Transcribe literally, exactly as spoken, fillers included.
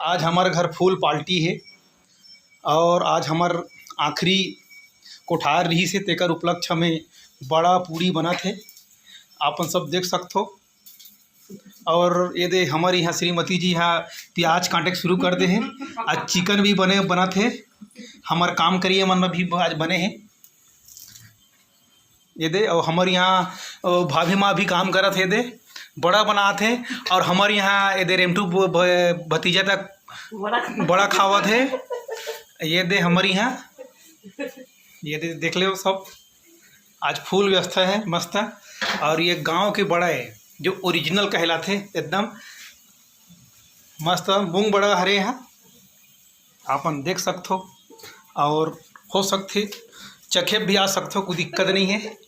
आज हमर घर फूल पार्टी हे और आज हमर आखिरी कोठार रहिस हे, तेकर उपलक्ष्य में बड़ा पूड़ी बनत हे, आप मन सब देख सकथो। और ये दे हमर यहाँ श्रीमती जी हा प्याज काटे के शुरू कर दे हे। आज चिकन भी बने बनत हे, हमर काम करिए मन भी आज बने हे। ये दे और हमर यहाँ, अ, भाभी माँ भी काम करत हे, दे बड़ा बनात हे। और हमर यहाँ ये दे रेमटू ब-, ब-, भतीजा तक बड़ा बड़ा खावत हे। ये दे हमर यहाँ, ये दे देख ले सब, आज फुल व्यवस्था हे मस्त। और ये गांव के बड़ा हे, जो ओरिजिनल कहलाथे, एकदम मस्त मूंग बड़ा हरे यहाँ, आप मन देख सकथो। और हो सकथे चखे भी आ सकथो, कोई दिक्कत नहीं हे।